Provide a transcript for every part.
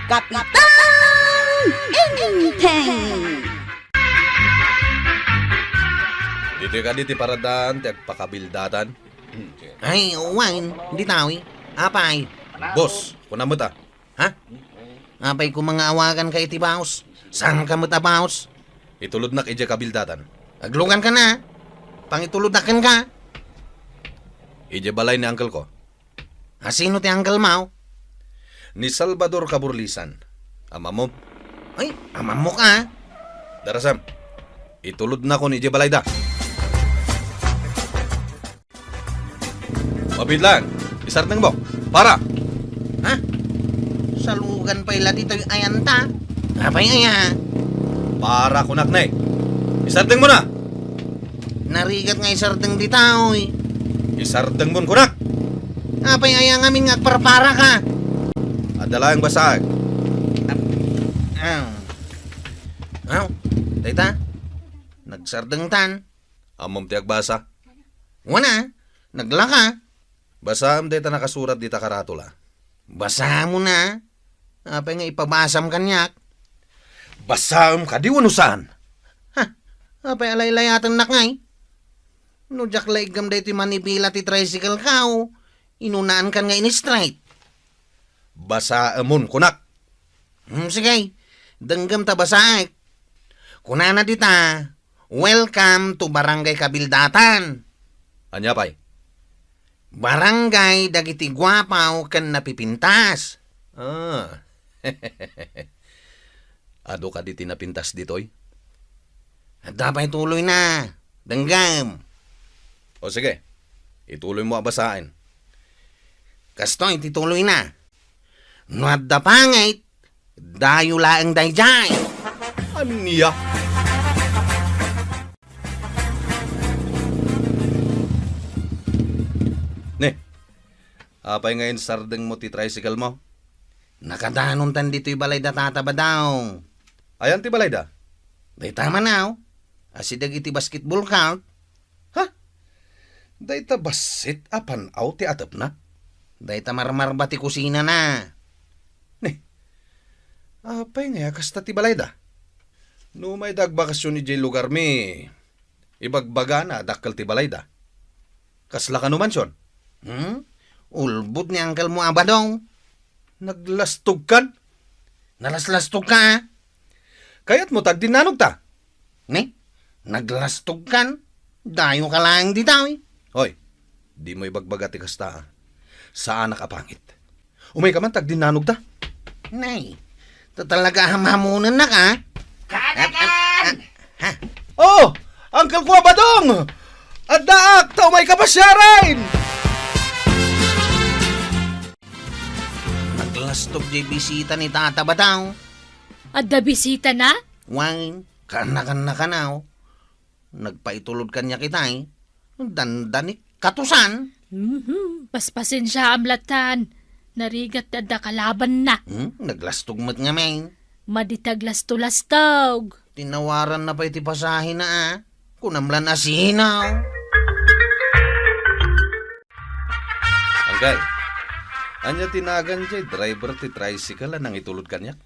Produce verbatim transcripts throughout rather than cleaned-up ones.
Kapitan Enteng! Ditoy kadi ti paradaan ti agpakabildatan? Ay, wen, ditaw. Apay? Boss, kuna met a. Ha? Apay koma nga awaganka iti baos? Saanka met a baos? Itulodnak idiay kabildatan. Agluganka na. Pangitulodnak kenka. Idiay balay ni uncle ko. A, sino ti uncle mo? Ni Salvador Caburlisan. Amam mo? Ay, amam mo ka. Darasam. Itulodnakon idiay balayda. Mabitlan, isardeng mo. Para! Ha? Salugan pay la ditoy ayanta. Apay aya? Para kunak ne. Isardeng mo na! Narigat nga isardeng ditaw, eh. Isardeng mon kunak! Apay aya ngamin nga agparparaka? Adda laeng basaek. Ah. Aw, dayta? Nagsardengtan. Ammom ti agbasa? Wen a, naglaka. Basaem dayta nakasurat dita karatula. Basaem na. Apay nga ipabasam kaniak? Basaem kadi wenno saan? Ha? Apay a laylayatennak ngay? No diak laiggam daytoy manibela ti tricycle ko, inunaan kan nga in-straight. Basaemon, kunak. Hmm, sige. Denggem ta basaek. Kunana dita, "Welcome to Barangay Kabildatan." Ania pay? Barangay dagiti guapaw ken napipintas. Ah. Adu kadi ti napintas ditoy? Adda pay tuloyna. Denggem. O sige, ituloy mo a basaen. Kastoy ti tuloyna. No adda pangit, dayo laeng daydiay. Ania? Ne, apay nga insardeng mo ti tricycle mo? Nakadanontan ditoy balay da Tata Badong. Ayan ti balay da? Dayta man, aw. Asideg iti basketball court. Ha? Dayta bassit a pan-aw ti atepna? Dayta marmarba ti kusinana. Ni, apay nga kasta ti balayda? No mayda agbakasyon idiay lugarmi, ibagbagana a dakkel ti balayda. Kasla kano mansion? Hmm? Ulbod ni uncle mo a Badong. Naglastogkan? Nalaslastogka, a? Kayatmo ta agdinnanogta? Ni? Naglastogkan? Dayoka laeng dita, wi. Hoy, dimo ibagbaga ti kasta, a. Saanak a pangit. Umayka man ta agdinnanogta. Nay, ta talaga a hamhamonennak, a? Kanakan! Ha? Oh! Uncle ko a Badong! Addaak ta umayka pasiaren! Naglastog diay bisita ni Tata Badong. Adda bisitana? Wen, kaannakanna kano. Nagpaitulod kaniak itay. Dandanik katusan. Mhm. Paspasensiaam lattan. Narigat ti adda kalabanna. Hmm? Naglastog met ngamin. Madi ti aglastolastog. Tinawaranna pay ti pasahena, a. Kunam lan a sino. Uncle, ania ti nagan diay driver ti tricycle a nangitulod kaniak?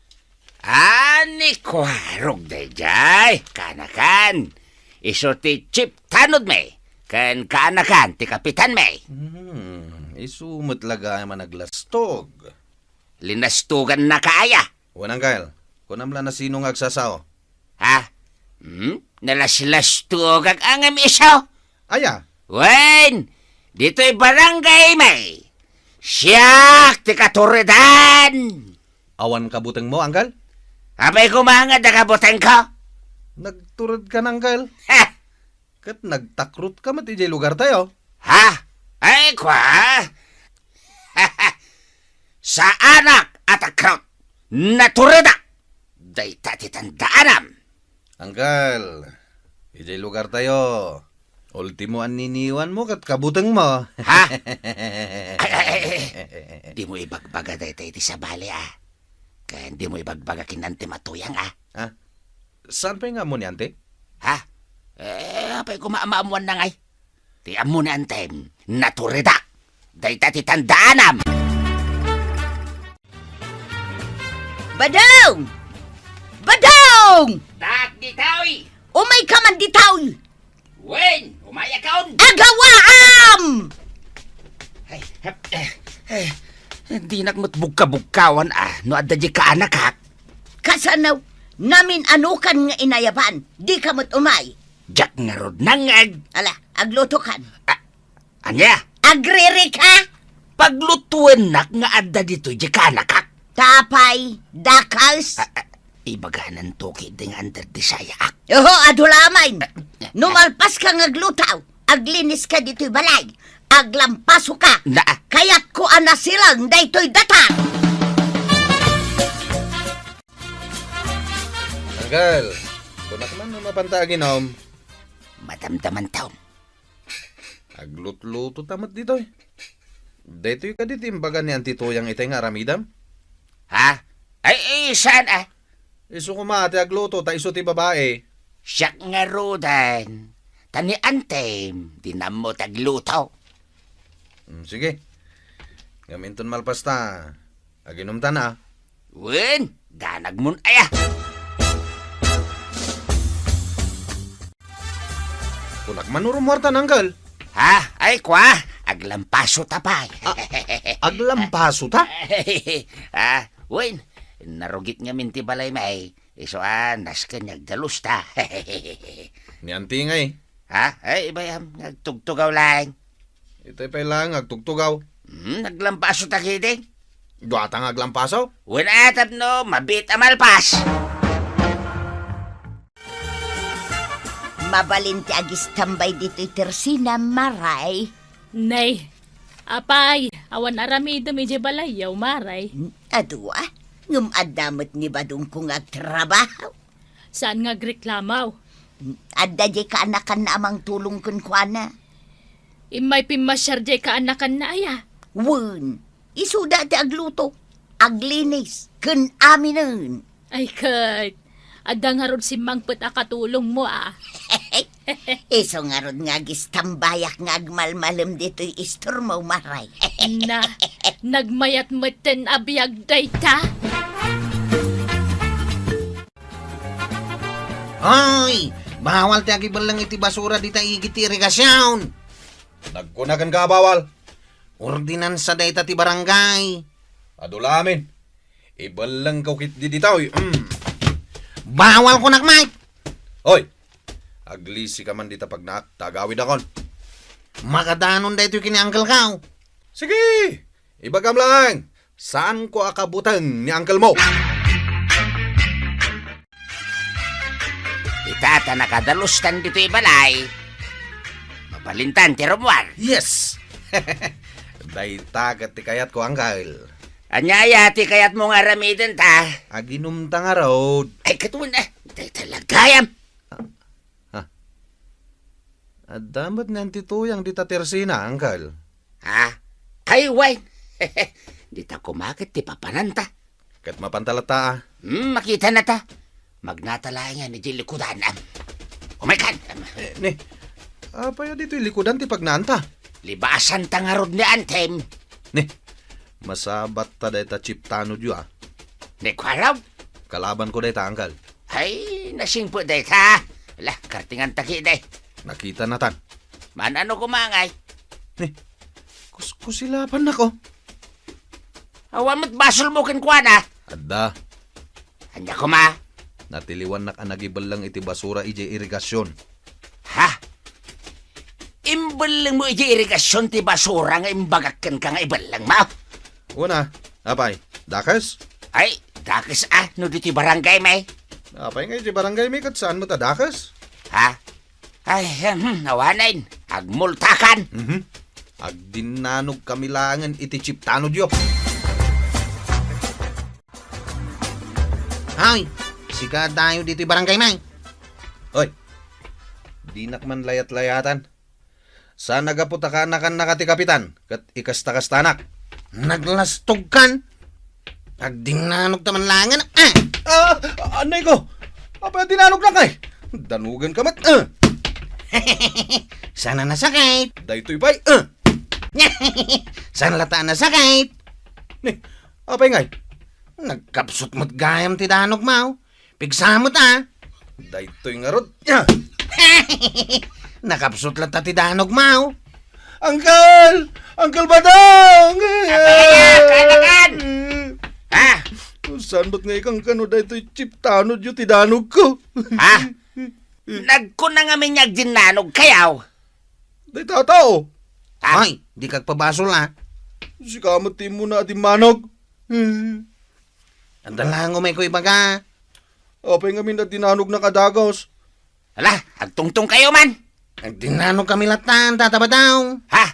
Ani kuarog daydiay, kaanakan. Isu ti chief tanodmi, ken kaanakan ti kapitanmi. Hmm, isu met la gayam a naglastog. Linastogannaka aya? Wen, uncle. Kunam la no sino nga agsasao. Ha? Hmm? Nalaslastogak ngem isu? Aya? Wen, ditoy barangaymi. Siak ti katuredan. Awan kabutengmo, uncle? Apay koma nga adda kabutengko? Nagturedkan, uncle. Ha! Ket nagtakrotka met idiay lugartayo. Ha? Ay, kua? Saanak a takrot. Naturedak. Dayta ti tandaanam. Uncle, idiay lugartayo, ultimo anniniwanmo ket kabutengmo. Ha? Ay, ay, ay, ay. Dimo ibagbaga dayta iti sabali, a. Ken dimo ibagbaga ken antem a tuyang, a. Ha? Saan pay nga ammo ni ante? Ha? Eh, apay koma a maammoanna ngay? Ti ammo ni antem, naturedak. Dayta ti tandaanam. Badong! Badong! Dak ditoy! Umayka man ditoy! Wen, umayakon! Agawaam! Ay, hep, eh, eh, dinak met bugka-bugkawan a no adda di kaanakak. Kasano? Namin-anokan nga inayaban, dika met umay. Diak ngarud nangngeg. Ala, aglutokan. Ah, Ania? Agririka? Paglutuennak nga adda ditoy di kaanakak. Tapay, dakes. Ah, ah, ibagananto ketdi nga under di sayaak. Oho, adu laeng. No malpaska nga agluto, agliniska ditoy balay, aglampasoka. Na- Kayatko a nasilang daytoy datar. Anggal, kunak man no mapanta aginom. Madamdamanto. Aglutluto ta met ditoy. Daytoy kadi ti imbaga ni Anti Tuyang itay nga aramidem? Ha? Ay, ay, saan, ah? Isu koma ti agluto, ta isu ti babai. Siak ngaruden. Ta ni Antem, di nammo ti agluto. Mm, sige. Ngem inton malpas ta, aginom ta na, ah. Wen, danagmon aya. Kunak man no rummuarta, Anggal. Ha? Ay, kua, aglampaso ta pay. Ah, aglampaso ta? Ah, wen, narugit ngamin ti balay may. Isu a, nasken nga agdalus ta. Ni Anti ngay. Ha? Ay, ibayam, nga agtugtugaw laeng. Itay pay laeng nga agtugtugaw. Hmm, naglampaso ta ketdi. Duata nga aglampaso? Wen, a tapno mabiit a malpas. Mabalin ti agistambay ditoy tersina, Maray. Nay, apay, awan aramidem idiay balayyo, Maray. N-, adu a, ngem adda met ni badongko nga agtrabaho. Saan nga agreklamo? Adda diay kaanakanna a mangtulong kenkuana. Immay pimmasiar diay kaanakanna aya? Wen, isuda ti agluto, aglinis, ken aminen. Ay, ket, adda ngarud simmangpet a katulongmo, a. Isu ngarud nga agistambayak nga agmalmalem ditoy istormo, Maray. Na, nagmayat metten a biag dayta. Ay, bawal ti agibelleng iti basura dita igid ti irigasion. Nagkuna kenka a bawal? Ordinansa dayta ti barangay. Adu la amin. Ibellengko ketdi ditoy. Mm. Bawal kunak, Mike. Hoy, aglisika man dita pagnaak ta agawidakon. Makadanon daytoy ken ni uncle ko. Sige, ibagam laeng. Saanko a kabuteng ni uncle mo. Ita ta nakadalus tan ditoy balay. Mabalintan ti rummuar. Yes! Dayta ket ti kayatko, uncle. Ania aya ti kayatmo nga aramiden ta? Aginom ta ngarud. Ay, ket wen, eh, dayta la gayam. Ha? Adda met ni Auntie Tuyang dita tersina, uncle. Ha? Ay, wen. Dita koma ket ti papananta. Ket mapanta latta, a. Hmm, makitana ta. Magnata laeng idiay likudan, am. Umaykan, am. Eh, ni, apay a ditoy likudan ti pagnanta? Libasanta ngarud ni Antem. Ni, masabatta dayta chief tanodyo, a. Ni, kuaraw? Kalabanko dayta, uncle. Ay, nasingpet dayta. Ala, kartinganta ketdi. Nakitanatan. Maan-ano koma ngay? Ni, kus-, kusilapannak, o. Awan met basolmo kenkuana. Adda. Ania koma? Natiliwannak a nagibelleng iti basura idiay irigasion. Ha? Imbellengmo idiay irigasion ti basura nga imbagak kenka nga ibellengmo? Wen a, apay, dakes? Ay, dakes a, no ditoy barangay mi. Apay nga idiay barangay mi ket saan met a dakes? Ha? Ay, hmm, awanen. Agmultakan. Mhm. Agdinnanogkami laengen iti chief tanodyo. Ay, sika dayo ditoy barangay mi. Hoy, dinak man layat-layatan. Saan a gapu ta kaanakannaka ti kapitan ket ikasta-kastanak. Naglastogkan? Agdinnanogta man laengen, a! Ah, anay ko! Apay a dinanognak, ay? Danogenka met, a! Saan a nasakit? Daytoy pay, a! Saan latta a nasakit? Ni, apay ngay? Nagkapsut met gayam ti danogmo. Pigsa met a. Daytoy ngarud. Nakapsut latta ti danogmo. Uncle! Uncle Badong! Apay aya, kaanakan? Ha? Saan met nga ikankano daytoy chip tanodyo ti danogko? Ha? Nagkuna ngamin nga agdinnanogkayo. Dayta tao. Ha? Ay, dika agpabasol a. Sika met ti immuna a dimmanog. Adda laeng umayko ibaga. Apay ngamin a dinanognak a dagus? Ala, agtungtongkayo man. Agdinnanogkami latta, Tata Badong. Ha?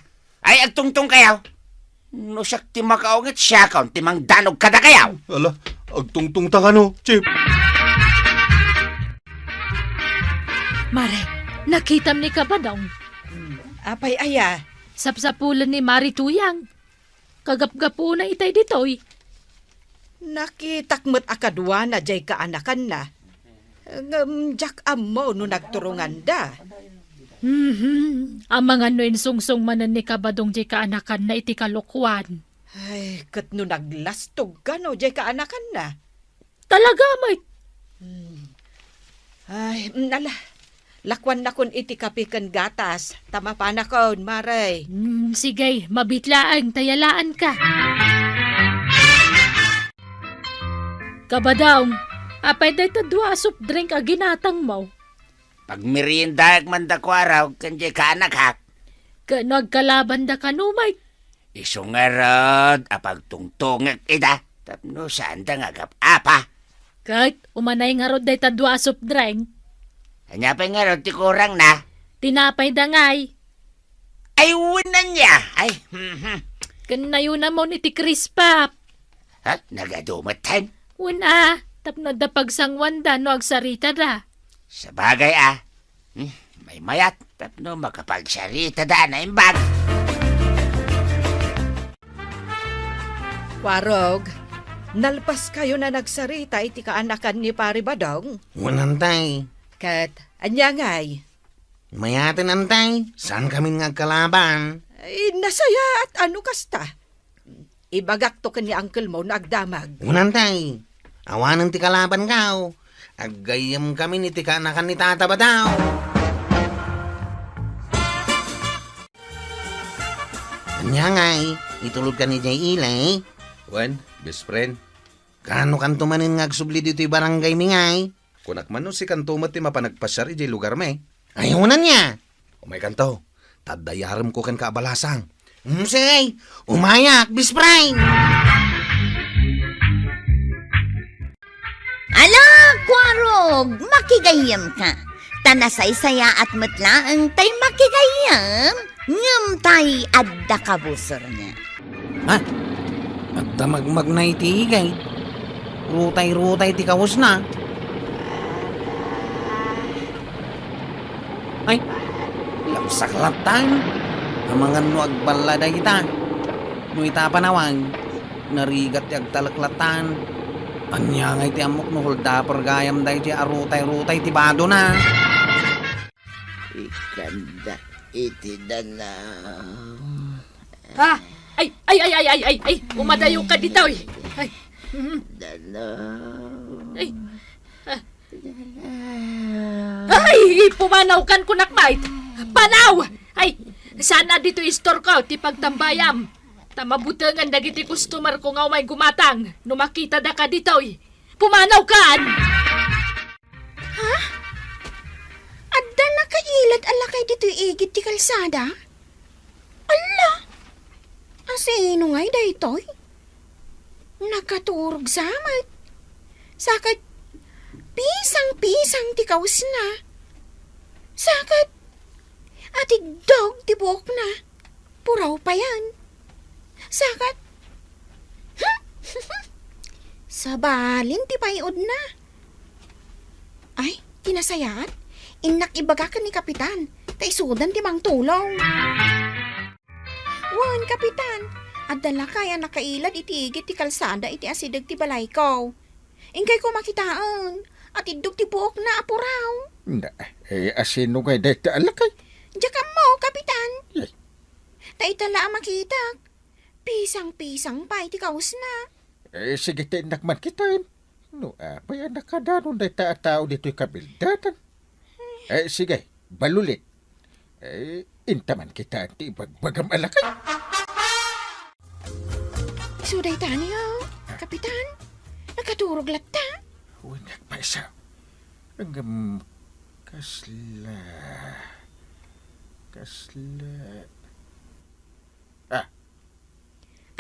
Ay, agtungtongkayo? No siak ti makaunget, siakon ti mangdanog kadakayo. Ala, agtungtongta kano, Chip? Mare, nakitam ni Kabadong. Apay aya? Sapsapulen ni Mari Tuyang. Kagapgapuna itay ditoy. Nakitak met a kaduana diay kaanakanna. Ngem diak ammo no nagturonganda. Mhm. Amangan no insungsong manen ni Kabadong diay kaanakanna iti kalokuan. Ay, ket no naglastog kano diay kaanakanna? Talaga met. Hmm. Ay, mm, ala. Lakuannakon iti kape ken gatas, ta mapanakon, Mare. Hmm, sige, mabit laeng, ta yalaanka. Kabadong, apay dayta dua a soft drink a ginatangmo? Pagmeriendaek man da Kuarog ken diay kaanakak. Ket no agkalabanda kano met? Isu ngarud a pagtungtongek ida tapno saanda nga agap-apa. Ket umanay ngarud dayta dua a soft drink. Ania pay ngarud ti kurangna? Tinapay da ngay. Ay, wen ania. Ay, mhm. Ken nayuna mon iti crispap. Ha? Nagadu metten? Wen a, tapno adda pagsangoanda no agsaritada. Sabagay a. Hmm, maymayat, tapno makapagsaritada a naimbag. Kuarog, nalpaskayon a nagsarita iti kaanakan ni Pari Badong? Wen, Antay. Ket, ania ngay? Mayaten, Antay. Saankamin nga agkalaban. Ay, nasayaat a no kasta. Ibagakto ken ni uncle mo no agdamag. Wen, Antay. Awanen ti kalabankaw. Aggayyemkamin iti kaanakan ni Tata Badong. Ania ngay, itulodkan idiay ili? Wen, best friend. Kaano kanto manen nga agsubli ditoy barangay mi ngay? Kunak man no sikanto met ti mapan agpasiar idiay lugar mi. Ay, wen ania? Umaykanto, ta adda yaremko kenka a balasang. Umsay, umayak, best friend! Ala, Kuarog, makigayyemka. Ta nasaysayaat met laeng tay makigayyem, ngem tay adda kabusorna. Ha? Adda magmagna iti igay. Rutay-rutay ti kawesna. Ay, lagsak lattan. Amangan no agballa dayta. No ita panawag, narigat ti agtalek lattan. Ania ngay ti ammok no holdaper gayam daytoy a rutay-rutay ti badona? Ikanda iti danaw. Ha? Ay, ay, ay, ay, ay, ay, ay, umadayo ka ditoy. Ay. Mhm. Danaw. Ay. Ah. Ay, pumanaw kan kunak, mait. Panaw! Ay, saan a ditoy istorko ti pagtambayam. Ta mabutengen dagiti customer ko nga umay gumatang no makitada ka ditoy. Pumanaw kan! Ha? Adda nakailad a lakay ditoy igid ti kalsada? Alla! Asino ngay daytoy? Nakaturog sa met. Saket pisang-pisang ti kawesna. Saket atiddog ti buokna. Puraw payen. Saket, hmm? Sabalin ti pay-odna. Ay, ti nasayaat, innak ibaga ken ni Kapitan, ta isudan ti mangtulong. Wen, Kapitan, adda lakay a nakailad iti igid ti kalsada iti asideg ti balayko. Inkay ko makitaen, atiddog ti buokna a puraw. Na, eh, asino ngay dayta a lakay? Diak ammo, Kapitan. Ay. Ta ita la a makitak, pisang-pisang pay ti kawesna. Eh, sige, ti innak man kitaen. No apay a nakadanon dayta a tao ditoy kabildatan? Eh, sige, balulit. Eh, inta man kitaen ti ibagbagam a lakay. Isu dayta, ania, Kapitan? Nakaturog latta? Wen, nagpaisa. Ngem, kasla, kasla, ah.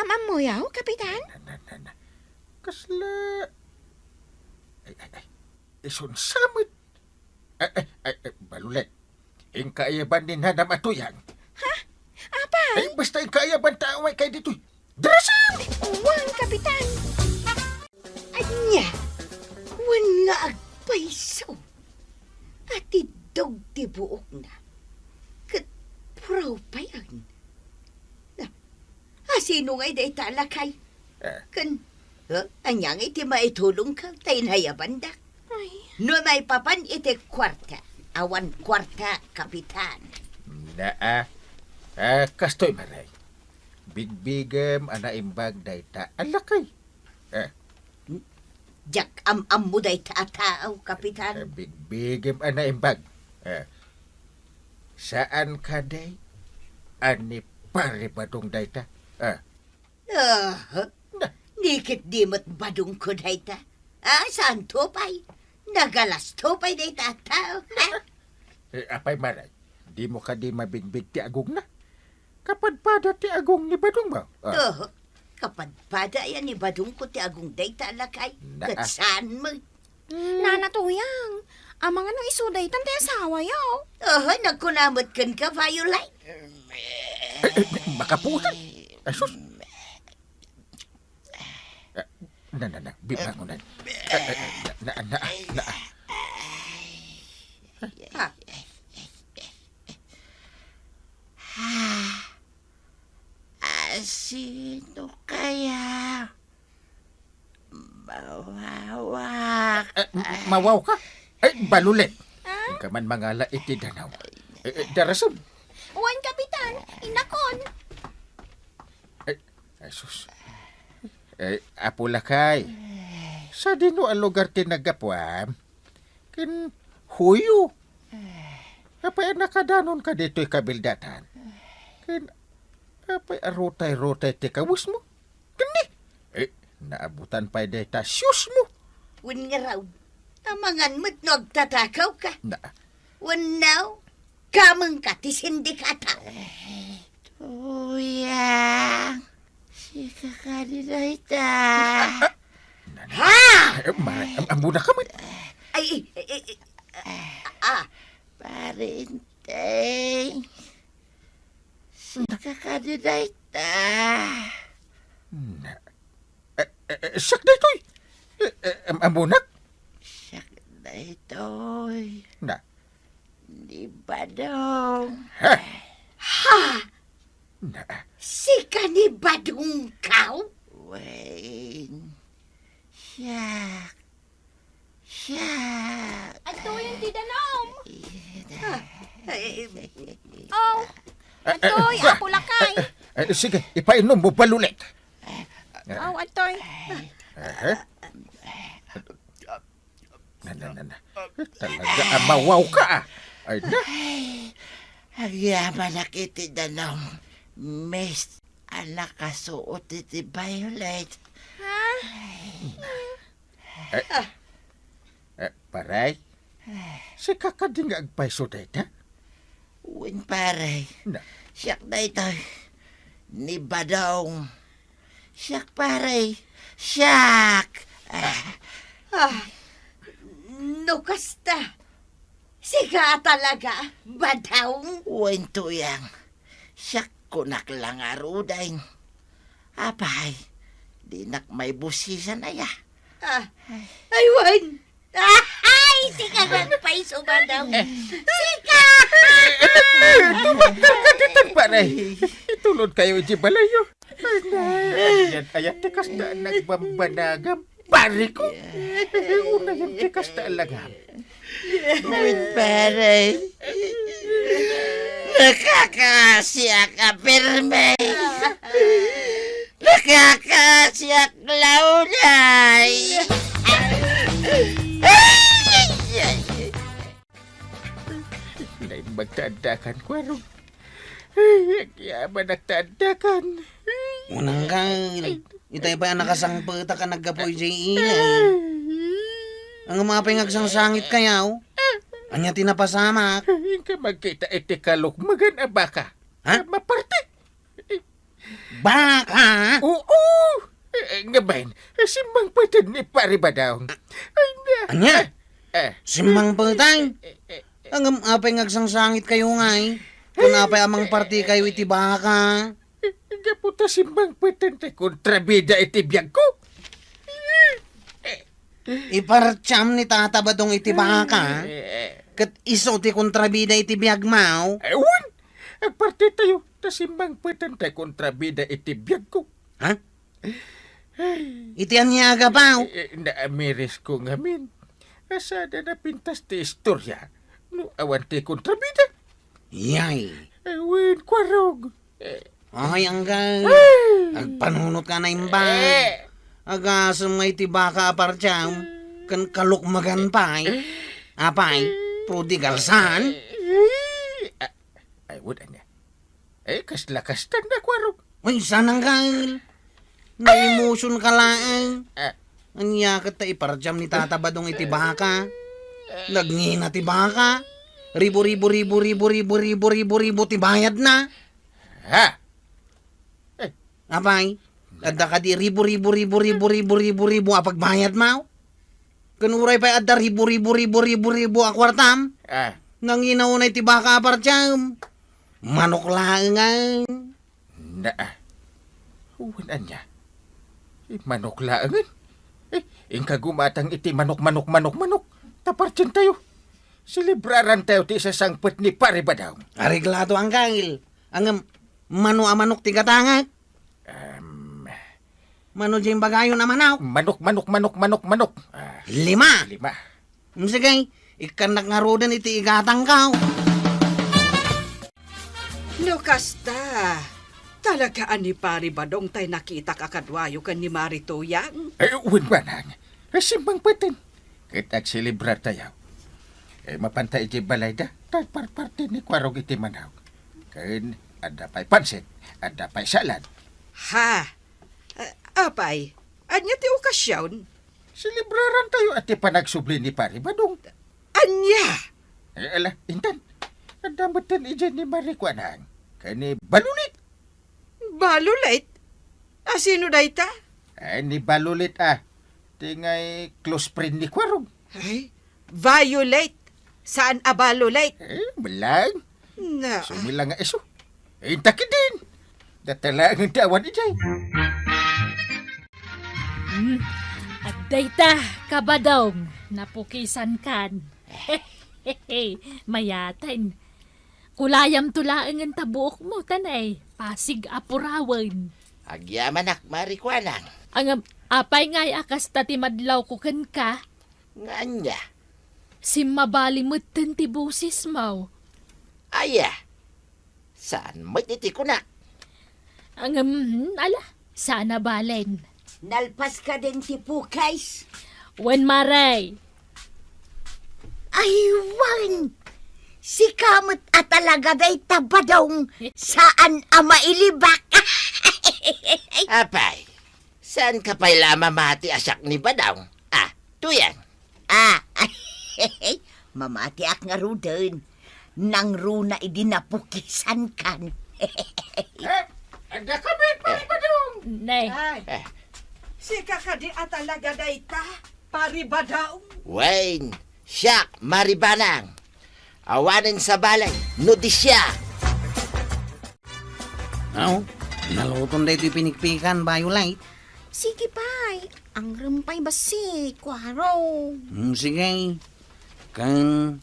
Am-ammoyo, Kapitan? Na, na, na, na. Kasla, ay, ay, ay. Isun sa met. Ay, ay, ay, ay, balulit. Inka iyaban ni Nanam a Tuyang. Ha? Apay? Ay, basta inka iyaban ta awaykay ditoy. Darasan! Wen, Kapitan. Ania, wen nga agpayso a tiddog ti buokna ket puraw pay. Na, a sino ngay dayta a lakay? Eh. Ken, eh, ania ngay ti maitulongko ta inayabandak? Ay. No maipapan iti kuarta, awan kuarta, Kapitan. Naa, ah, kastoy, Maray. Bigbigem a naimbag dayta a lakay. Eh. Diak am-ammo dayta a tao, Kapitan. Eh, bigbigem a naimbag. Eh. Saan kadi a ni Pare Badong dayta? Eh. Ah, na, ni ket di met badongko dayta. Ah, saanto pay? Nagalasto pay dayta a tao, ha? Eh, apay, Maray? Dimo kadi mabigbig ti agongna? Kapadpada ti agong ni badongmo. Ah. Oho. Kapadpada aya ni badongko ti agong dayta a lakay. Na, ket ah. Saan met? Hmm. Nana Tuyang, amangan no isu daytan ti asawayo. Oho, nagkuna met kenka, Violet. Eh, eh, makaputan. Asus. Ah, na, na, na, bibangonan. Ah, ah, na, na, na, na. Ha? Ah, sino kaya? Mawawak. Ah, m-, mawawka? Ay, balulit. Ah? Inka man mangala iti danaw. Eh, eh, darasan. Wen, Kapitan, innakon. Ay, ay, sus. Eh, Apo Lakay, sadino a lugar ti naggapuam? Ken huyo. Apay a nakadanonka ditoy kabildatan? Ken apay a rutay-rutay ti kawesmo? Ken ni, eh, naabutan pay dayta siosmo. Wen ngarud, amangan met no agtatakawka. Na. Wenno, kamengka ti sindikata. Ay, Tuyang, sika kadi dayta. Ha? Eh, Maray, am-, ammonaka met. Ay, eh, eh, eh, eh, ah. Pare Enteng, sika kadi dayta. Na, eh, eh, eh, siak daytoy. Eh, eh, am-, ammonak? Siak daytoy. Na. Ni Badong. Ha? Ha? Na. Sika ni Badong kaw? Wen. Siak. Siak. Adtoyen ti danum. Ah, eh, eh, Oh, eh, eh, adtoy, eh, Apo Lakay. Eh, eh, sige, ipainom mo, balulit. Oh, adtoy. Eh, eh. Na, na, na, na. Talaga, ah, mawawka, ah. Ay, na. Ay, agyamanak iti danum, Miss, a nakasuot iti violet. Ha? Eh, eh, pare? Sika kadi nga agpayso dayta? Wen, pare. Na. Siak daytoy. Ni Badong. Siak, pare. Siak. Ah. Ah, no kasta, sika a talaga, Badong? Wen, Tuyang. Siak, kunak la ngaruden. Apay, dinak maibusisan aya? Ah, ay, wen. Ay, sika nga agpayso, Badong. Sika! Eh, tumakder ka ditan, pare. Itulod kayo iti balayyo. Ay, na, ayan, ayan, ti kasta a nagbambanagam. Pare ko! Unayen ti kasta a lagam. Wen, pare. Nakakaasiak a pirmi. Kakasiak, Laulay! Ay, ay, ay. Nay, magtaaddakan, Kuarog. Ay, agyamanak taaddakan. Unang ka, itay pay a nakasangpetak a naggapu idiay ilay. Ngem apay nga agsangsangit kayo? Ania ti napasamak? Inka magkita iti kalukmagan a baka. Ha? Maparti. Baka? Oo! Eh, eh, ngaben, eh, simmangpeten ni Pari Badong. Ay, na. Ania? Eh, eh. Simmangpeten? Eh, eh, eh. Ngem apay nga agsangsangit kayo ngay? Kun apay a mangparti kayo iti baka? Eh, gapu ta simmangpeten ti kontrabida iti biagko. Ipartiam ni Tata Badong iti baka? Eh, eh. Ket isu ti kontrabida iti biagmo? Eh, wen. Agparti tayo, ta simmangpeten ti kontrabida iti biagko. Ha? Ay. Iti ania a gapu? Eh, eh, naamirisko ngamin. Asada napintas ti istorya. No awan ti kontrabida. Yay. Eh, wen, Kuarog. Eh. Ay, anggal. Ay. Agpanunot ka na imbag. Eh. Agasem nga iti baka a partiam, ken kalukmagan pay. Eh. Apay, prodigal son? Eh. Ah, ay, wen, ania. Eh, kasla kastan na, Kuarog. Ay, saan, anggal? Na-emotion ka laeng. Ah. Ania ket ta ipartiam ni Tata Badong iti baka? Nagngina ti baka. Ribu, ribu, ribu ti bayadna. Ha? Eh. Apay, adda kadi ribu, ribu, ribu a pagbayadmo? Ken uray pay adda ribu, ribu, ribu, ribu, ribu a kuartam? Ah. Nangina unay ti baka a partiam. Manok laengen. Na, ah. Wen, ania? Eh, manok laengen? Eh, inka gumatang iti manok, manok, manok, manok. Ta partientayo. Selebrarantayo ti isasangpet ni Pari Badong. Areglado, anggal. Ngem, mano a manok ti gatangek? Em. Mano diay imbagayon a manok? Manok, manok, manok, manok, manok. Ah, lima. Lima. Mm, sige, ikkannak ngaruden iti igatangko. No kasta, talaga a ni Pari Badong tay nakitak a kaduayo ken ni Mari Tuyang? Eh, wen, manang. Eh, simmangpeten. Ket agselebrartayo. Eh, mapanta idiay balayda, ta agparparti ni Kuarog iti manok. Ken adda pay pansit, adda pay salad. Ha? Ah, apay, ania ti okasion? Selebrarantayo a ti panagsubli ni Pari Badong. Ania? Eh, ala, intan. Adda metten idiay ni Mari Kuanang ken ni Balulit. Balulit? A, sino dayta? Eh, ni Balulit, ah. Ti ngay close friend ni Kuarog. Ay, Violet. Saan a Balulit? Eh, belang. Na. Sumila nga isu. Inta ketdin. Data laeng ti awan idiay. Hmm. Adda ita, Kabadong. Napukisankan. Mayaten. Kulayamto laengen ta buokmo, ta nay, pasig a purawen. Agyamanak, Mari Kuanang. Ngem, apay ngay a kasta ti madlawko kenka? Nga ania? Simmabali metten ti bosesmo. Aya, saan met iti kunak. Ngem, ala, saan a balen. Nalpas kadin ti pukis? Wen, Mari. Ay, wen. Sika met a talaga dayta, Badong. Saan a mailibak. Apay, saanka pay la a mamati a siak ni Badong? Ah, Tuyang. Ah, mamatiak ngaruden. Nangruna idi napukisankan. Eh, adda kami, Pari Badong. Nay. Ay. Eh. Sika kadi a talaga dayta, Pari Badong? Wen, siak, Mari Banang. Awanen sabali, no di siak. Aw, naluton daytoy pinikpikan, Violet. Sige pay, angrem pay bassit, Kuarog. Hmm, sige. Ken,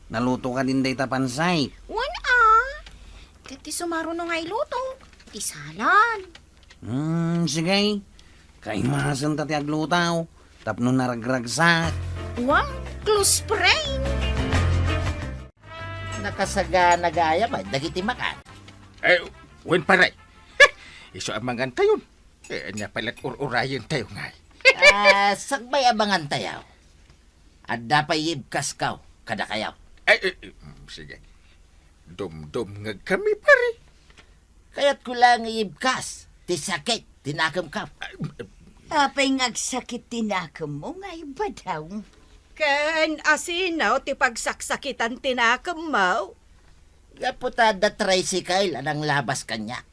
naluto kadin dayta pansay. Wen a. Ket ti sumaruno nga iluto, ti salad. Hmm, sige. Kaimasen ta ti agluto, tapno naragragsak. Wen, close friend. Nakasagana gayam dagiti makan. Eh, wen, pare. Isu a mangantayon. Eh, ania pay la't ur-urayentayo ngay? Ah, sakbay abangantayo. Adda pay ibkasko kadakayo. Ay, eh, eh, mm, sige. Dumdumngegkami, pare. Kayatko la nga ibkas ti sakit ti nakemko. Ay, eh, Apay nga agsakit ti nakemmo ngay, Badong? Ken asino ti pagsaksakitan ti nakemmo? Gapu ta adda tricycle a nanglabas kaniak.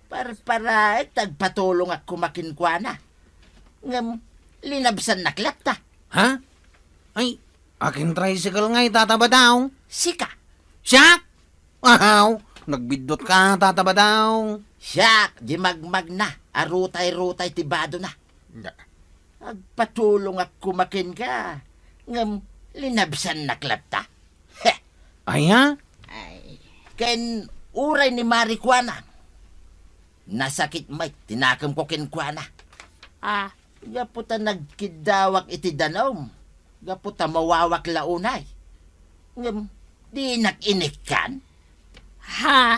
Parparaek ta agpatulongak koma kenkuana. Ngem linabsannak latta. Ha? Ay, akin tricycle ngay, Tata Badong? Sika. Siak? Ahaw, nagbiddutka, Tata Badong. Siak, di magmagna, arutay-rutay ti badona. Nya. Agpatulongak koma kenka, ngem linabsannak latta. Heh! Aya? Ay. Ken uray ni Mari Kuana, nasakit met ti nakemko kenkuana. Ah. Gapu ta nagkiddawak iti danum, gapu ta mawawak la unay. Ngem dinak inikkan. Ha?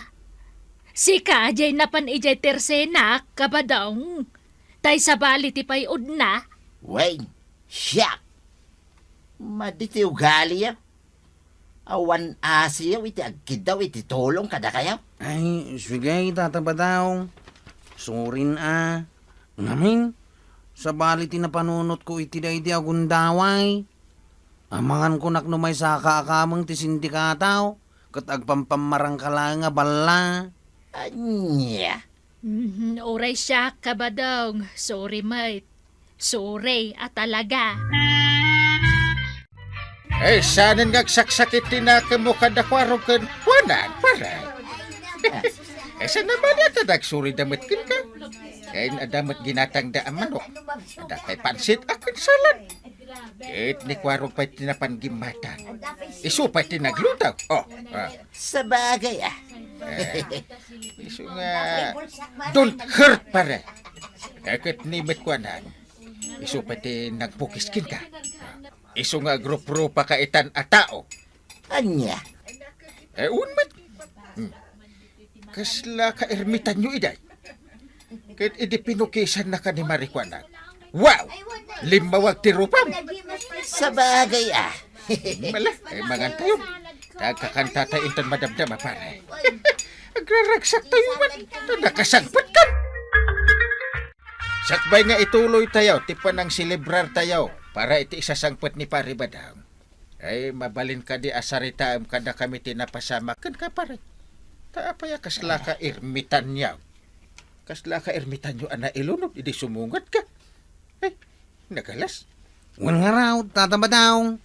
Sika diay napan idiay tersenak, Kabadong? Tay sabali ti pay-odna? Wen, siak. Madi ti ugaliyo. Awan asiyo iti agkiddaw iti tulong kadakayo. Ay, sige, Tata Badong. Sorry a. Ngamin, sabali ti napanunotko iti daydi a gundaway. Amangan konak no maisakaak a kameng ti sindikato, ket agpampammarangka laeng a balla. Ania? Mhm, uray siak, Kabadong. Sorry met. Sorry a talaga. Eh, saanen nga agsaksakit ti nakemmo kada Kuarog ken Kuana, pare? Eh, saan a bali a ta nagsorida met kenka? Ken adda met ginatangda a manok. Adda pay pansit a ken salad. Ket ni Kuarog pay ti napan gimmatan. Isu pay ti nagluto. Oh, ah. Sabagay, ah. Eh, isu nga, don't hurt, pare. Eh, ket ni met kuanan, isu pay ti nagbukis kenka. Isu nga agruprupa ka itan a tao. Ania? Eh, wen met. Hmm. Kasla ka ermitanyo idiay. Ket idi pinukisannaka ni Mari Kuana, wow! Limmawag ti rupam! Sabagay, ah. Mala, eh, mangantayo. Agkakantatayo inton madamdama, pare. Agraragsaktayo man. Ta nakasangpetkam. Sakbay nga ituloytayo ti panangselebrartayo para iti isasangpet ni Pare Badong. Ay, mabalin kadi a saritaem kadakami ti napasamak kenka, pare? Ta apay a kasla ka ermitanyo? Kasla ka ermitanyo a nailunod idi sumungetka? Ay, nagalas. Wen ngarud, Tata Badong.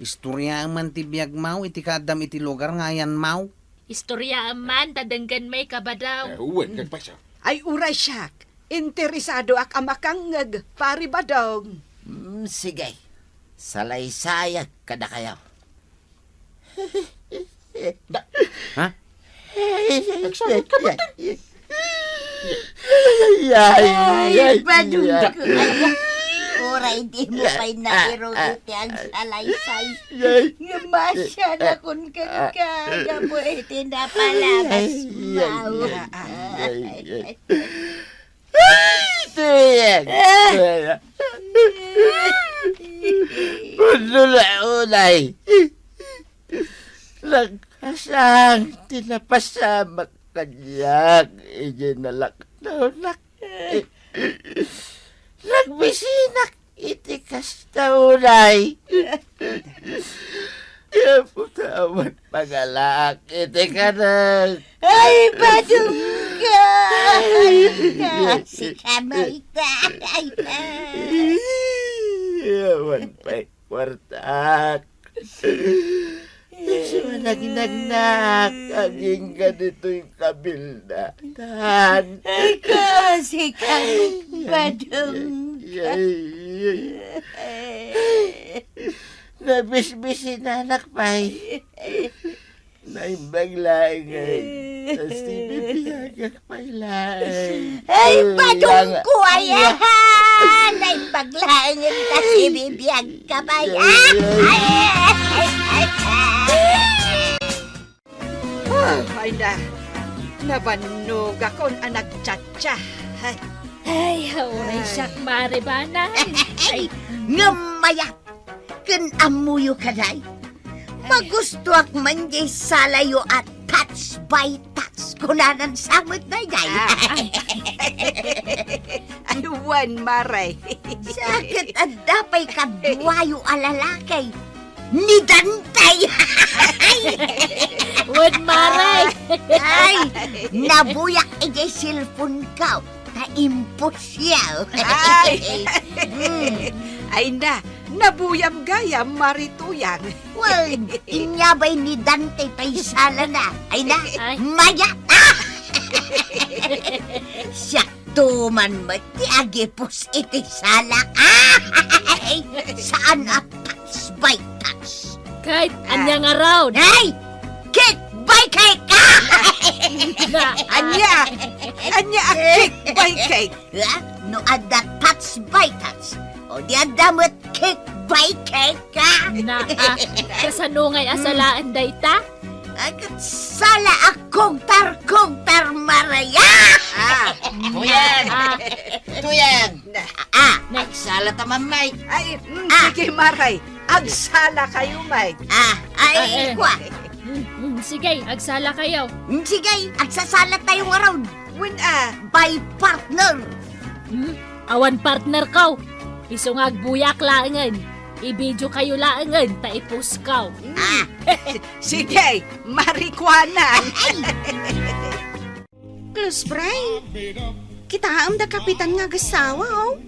Istoriaem man ti biagmo iti kaaddam iti lugar nga ayanmo. Istoriaem man ta denggenmi, Kabadong. Eh, wen, ket pay sa. Ay, uray siak. Interesadoak a makangngeg, Pare Badong. Mm, sige. Salaysayek kadakayo. Da- Ha? Excited ka ba? Ay, ay, ay, Badong ay, ko, ay. Uray di mo pay nairog iti agsalaysay. Ay. Nga masya na kun kenka, gapu iti napalabas mo. Ay, ay, ay. Ay, tiyan. Ah. Pudno la unay. Nagkasang ti napasamak kaniak idiay nalaknawnak. Nagbisinak iti kasta unay. Ti Apo ta awan pangalaak iti kanak. Ay, Badong ka! Ay, ka, si Kamay ta. Ay, ay. Awan pay kuartak. Isu a nagnagnak, agingga ditoy kabildatan. Ay, kasi kami, Badong. Ay, ay, ay. Nabisbisinanak pay. Naimbag laeng, ay. Tapos ti bibiagak pay laeng. Ay, Badong ko, ay, aha! Naimbag laeng, tas ibibiag ka pay. Ay, ay, ay, ay, ay. Ah, ay na. Nabannogakon a nagtsatsa. Ay. Ay, uray siak, Mare Banay. Ay, ngem mayat, ken ammoyo kadi, magustoak man diay salayo a touch by touch, kunanan sa met daydiay. Ah, ay. Ay, wen, Mare. Sa ket adda pay kaduayo a lalaki. Ni Dante! Wen, Mare! Ay, nabuyak idiay cellphone ko. Ta imposible. Ay! Mm. Ay na, nabuyam gayam, Mare Tuyang. Wen, inyabay ni Dante pay salana. Ay na, ay. Mayat! Siak tuman met ti agipos iti salak. Ay, saan a touch by touch. Ket ania ngarud? Ay! Cake by cake! Na, ania? Ania a cake by cake? Ha? No adda touch by touch, o di adda met cake by cake, ha? Na, ah, kasano ngay a salaen dayta? Ay, ket sala a kugtar-kugtar, Maria! Ah, Tuyang! Ah. Tuyang! Ah. Agsala ta, Ma'am Mike. Ay, mm, ah, sige, Maray. Agsala kayo, Mike. Ah, ay, ay, ay, kua. Mm, mm, sige, agsala kayo. Mm, sige, agsasala tayo ngarud. Wen, ah. By partner. Hmm? Awan partner kaw. Isu nga agbuyak laengen. I-video kayo laengen, ta i-post kaw. Ah. Sige, marikuana. Ay! Close friend, kitaem da Kapitan nga agassawa, oh.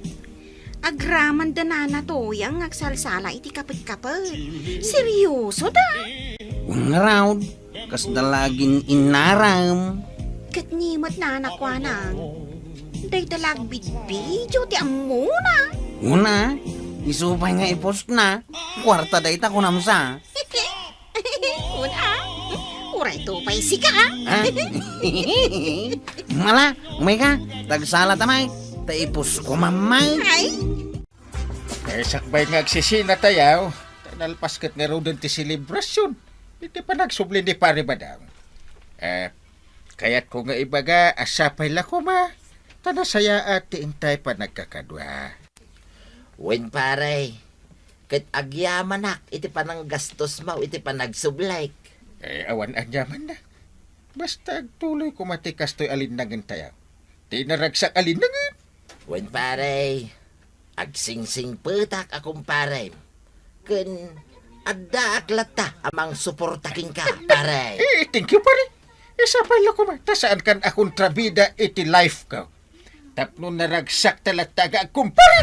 Agraman da Nana Tuyang nga agsalsala iti kapet-kapet. Serioso da. Wen ngarud, kasda la agin-innaram. Ket ni met nana kuanang, dayta la agbidbidio ti ammona. Una, isu pay nga i-post na, kuarta dayta kunam sa. Una, uray to pay sika, ah. Ah? Mala, umay ka, tagsala ta, Mike. Ta i-post ko, Ma'am Mike. Ay. Eh, sakbay nga agsisina tayo, ta nalpas ket ngaruden ti selebrasyon iti panagsubli ni Pare Badang. Eh, kayatko nga ibaga a sapay la koma, ta nasayaat ti intay panagkakadua. Wen, pare, ket agyamanak iti pananggastos mo iti panagsublik. Eh, awan anyamanna. Basta agtuloy koma ti kastoy a linnangen tayo. Ti naragsak a linnangen. Wen, pare, agsingsingpetak a kumparem. Ken addaak latta a mangsuporta kenka, pare. Eh, thank you, pare. Isapay la koma, ta saankan a kontrabida iti life ko. Tapno naragsak ta latta nga agkumpare.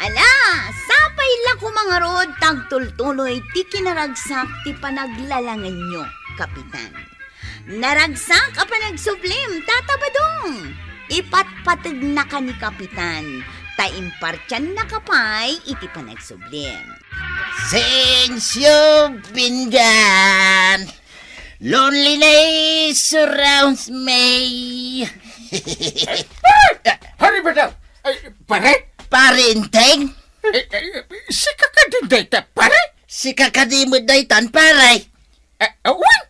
Ala, sapay la koma ngarud ta agtultuloy ti kinaragsak ti panaglalangenyo, Kapitan. Naragsak a panagsublim, Tata Badong. Ipatpategnaka ni Kapitan, ta impartiannaka pay iti panagsublim. Since you've been gone, loneliness surrounds me. Ay, pare! Pare Badang! Ay, pare! Pare Enteng? Eh, eh, sika kadi dayta, pare? Sika kadi met daytan, pare? Ah, ah, wen?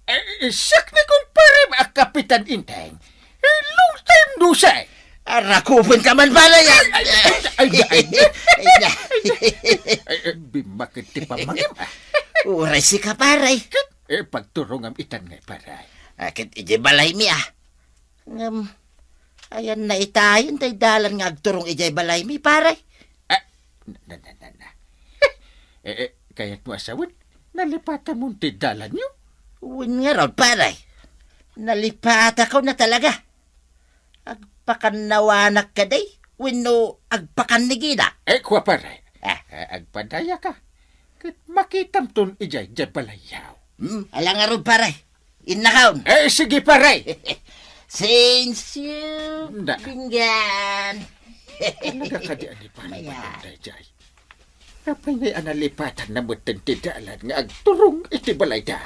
Eh, siak ni kumparem a Kapitan Enteng. Eh, long time no see. Arakupen ka man, pare, ah. Ay, ay, ay, ay, ay, ay, ay, bimakit ti pamangim, ah. Uray sika, pare. Ket, eh, pagturongam itan nga, pare. Ah, ket idiay balaymi, ah. Ngem, ayanna itayon tay dalan nga agturong idiay balaymi, pare. Ah, na, na, na, na. Eh, eh, kayatmo a sawen, nalipatamon ti dalanyo? Wen ngarud, pare. Nalipatakon a talaga. Agpakannawanak kadi, wenno agpakanniginak? Eh, kua, pare. Ah. Eh, agpadayaka. Ket makitamton idiay, diay balayyo. Hmm, ala ngarud, pare. Innakon. Eh, sige, pare. Since you Na. Been gone. Talaga kadi a ni pare Ayan. Balay daydiay? Apay ngay a nalipatanna metten ti dalan nga agturong iti balayda?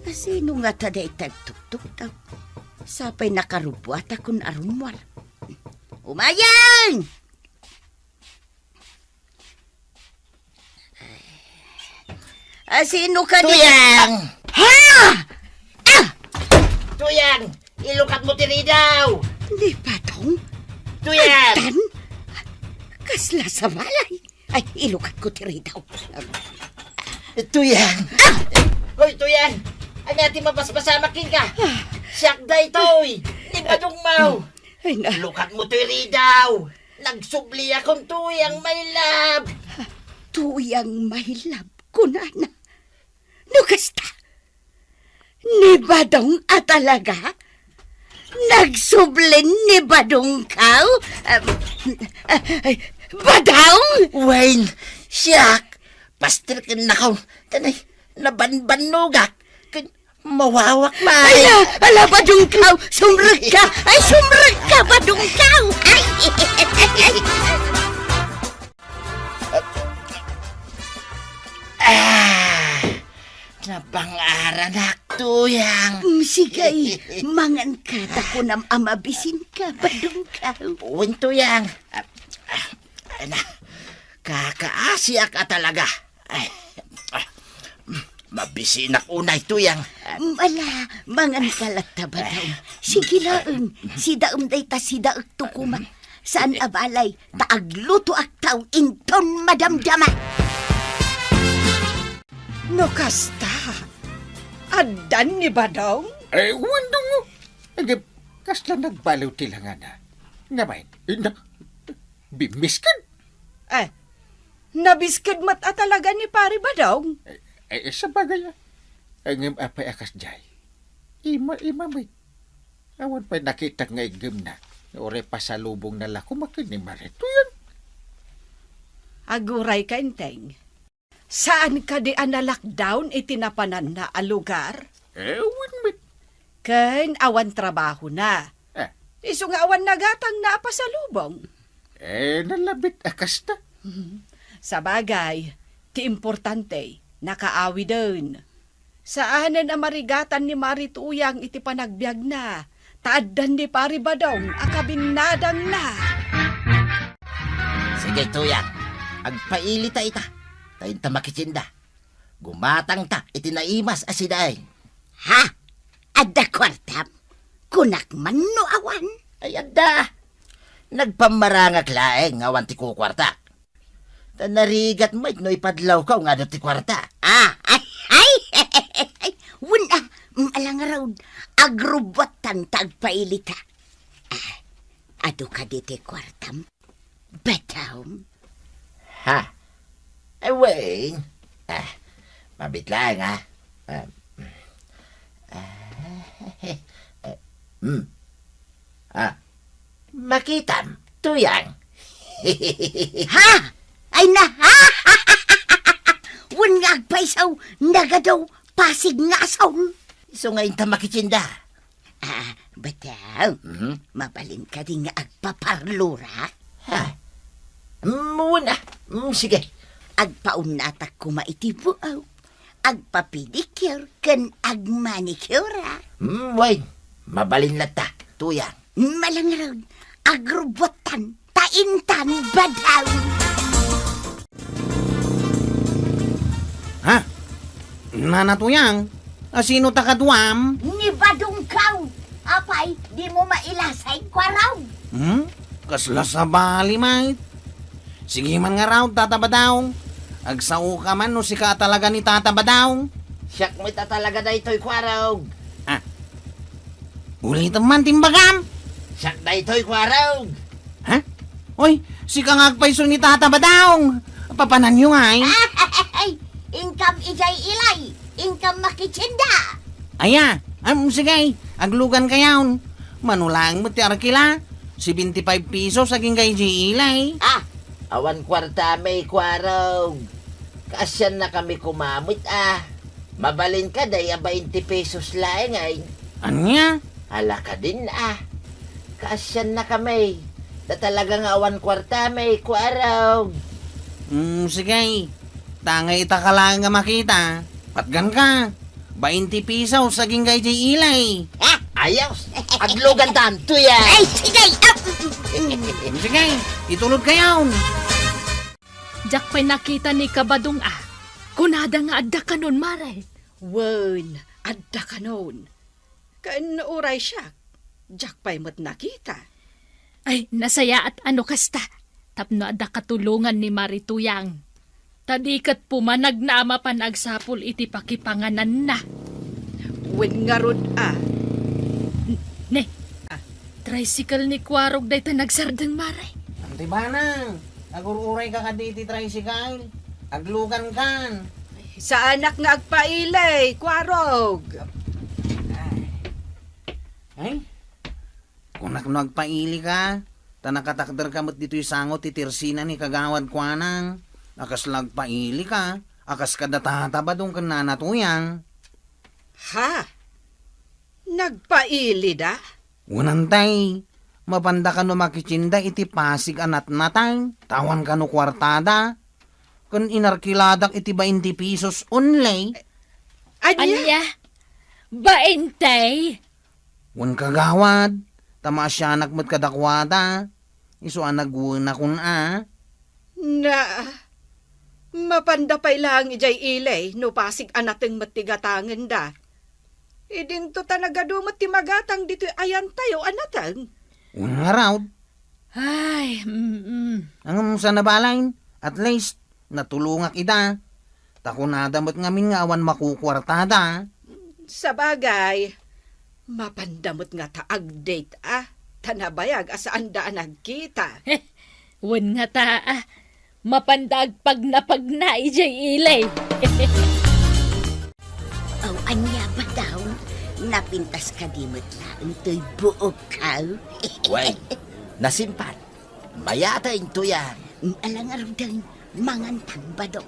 Asino ngata dayta agtuktok? Sapay nakarubuata kun arummuar. Umayeng! Ay. Ah, sino ka di- Tuyang! Ha? Ah! Tuyang! Ilukatmo ti ridaw! Ni Badong? Tuyang! Addan? Kasla sa balay. Ay, ilukatko ti ridaw. Tuyang! Ah! Hoy, Tuyang! Ania ti mabasbasamak kenka? Ah! Siak daytoy! Ni Badong Mau! Ay, na- Ilukatmo ti ridaw! Nagsubliakon, Tuyang, my love! Tuyang, my love, kunana. No kasta, ni Badong a talaga? Nagsubli ni Badong kaw? Em, eh, Badong? Wen, siak, pastirkennakaw, tanay, nabanbannogak, ken mawawak met. Ala, ala, Badong kaw, sumrekka, ay, sumrekka, Badong kaw, ay. Ah, nabang-aranak, Tuyang. Mm, sige, manganka ta kunam a mabisinka, Badong kaw. Wen, Tuyang. Ah, ah, ay na, kakaasiak a talaga. Ay, ah, mabisinak unay, Tuyang. Mm, ala, manganka latta, Badong. Sige laeng, sidaem dayta sidaekto koma. Saan a balay, ta aglutoak taw inton madamdama. No kasta, addan ni Badong? Eh, wen, Dong. Agip, kasla nagbaliw ti langana. Ngem, eh, na, bimmisked. Eh, nabisked met a talaga ni Pari Badong? Eh, eh, sabagay, ah. Eh, ngem apay a kasdiay? Ima-ima met. Awan pay nakitak nga iggemna, uray pasalubongna la koma ken ni Marito yan. Aguray ka, Enteng. Saan kadi a na-lockdown iti napananna a lugar? Eh, wen met. Ken awan trabahona. Eh. Isu nga awan nagatangna a pasalubong. Eh, nalabit a kasta. Sabagay, ti importante, nakaawiden. Saanen a marigatan ni Mari Tuyang iti panagbiagna, ta addan ni Pari Badong a kabinnadangna. Sige, Tuyang, agpailita ita, ta inta makitienda. Gumatangta iti naimas a sidaeng. Ha? Adda kuartam? Kunak man no awan? Ay, adda. Nagpammarangak laeng nga awan ti kukuartak. Ta narigat met no ipadlawkaw nga adu ti kuarta. Ah, ay, ay, ay, wen, ah, mm, ala ngarud, agrubbuattan ta agpailita. Ah, adu kadi ti kuartam, Badong? Ha? Ay, wen. Ah, mabit laeng, ah. Ah, ah, eh, hmm. Ah, makitam, Tuyang. Ha? Ay na, ha? Wen nga agpayso, nagadu, Pasig nga asaw. Isu nga inta makitienda. Ah, Badong, mhm, mabalin kadi nga agpaparlorak? Ha? Mm, wen, ah. Mm, sige. Agpaunnatak koma iti buok. Agpapedicure ken agmanicure, ah. Mm, wen. Mabalin latta, Tuyang. Ala ngarud, agrubbuattan, ta intan, Badong. Ha? Nana Tuyang, asino ta kaduam? Ni Badongkaw. Apay, dimo mailasay, Kuarog? Hmm? Kasla sabali met. Sige man ngarud, Tata Badong. Agsaoka man no sika a talaga ni Tata Badong. Siak met a talaga daytoy, Kuarog. Ah. Ulitem man ti imbagam. Siak daytoy, Kuarog. Ha? Oy, sika nga agpayso ni Tata Badong. Papananyo ngay? Ay, inkam idiay ilay. Inkam makitienda. Aya, am, sige, aglugan kayon. Mano laeng met ti arkila. Seventy-five pesos agingga idiay ilay. Ah, awan kuartami, Kuarog. Kaasiannakami koma met, ah. Mabalin kadi a bainte pesos laeng, ay. Ania? Ala kadin, ah. Kaasiannakami. Ta talaga nga awan kuartami, Kuarog. Mm, sige. Tangay ita ka laeng nga makita. Patganka. Bainte pesos agingga idiay ilay. Ah, ayos. Aglugan tanto yan. Ay, sige. Ah, mm, mm, mm. Mm, sige. Itulod kayon. Diak pay nakita ni Kabadong a. Kunada nga adda kanon, Mare. Wen, adda kanon. Ken uray siak, diak pay met nakita. Ay, nasayaat a no kasta, tapno adda katulongan ni Mare Tuyang. Ta di ket pumanagna a mapan agsapul iti pakipangananna. Wen ngarud a. N-, ne, Ah. Tricycle ni Kuarog dayta nagsardeng, Mare. Anti banang, agur-urayka kadi iti tricycle. Aglugankan. Saanak nga agpaili, Kuarog. Ay. Kunak no agpailika, ta nakatakderka met ditoy sango ti tirsina ni Kagawad Kuanang. A kasla agpailika, a kas kada tata Badong ken nana Tuyang. Ha? Nagpailida? Wen, antay, mapanda kano makitinda iti Pasig a natnatay, ta awan kano kuartada. Ken inarkiladak iti bainte pesos only. Ania? Ania? Bainte? Wen, kagawad, ta maasianak met kadakuada. Isu a nagwenakon a. Na, mapanda pay laeng idiay ili no Pasig a nateng met ti gatangenda. Idinto ta nagadu met ti magatang ditoy ayantayo a nateng. Wen ngarud. Ay, mm. Ngem saan a bale, at least, natulongak ida. Ta kunada met ngamin nga awan makukuartada. Sabagay, mapanda met nga ta agdate a, ta nabayag a saanda a nagkita. Wen nga ta, a, mapanda agpagnapagna idiay ili. Aw, ania, Badong? Napintas kadi met laeng toy buokko? Wen, nasimpal. Mayat a intoyan. Mm, ala ngaruden, mangantan, Badong.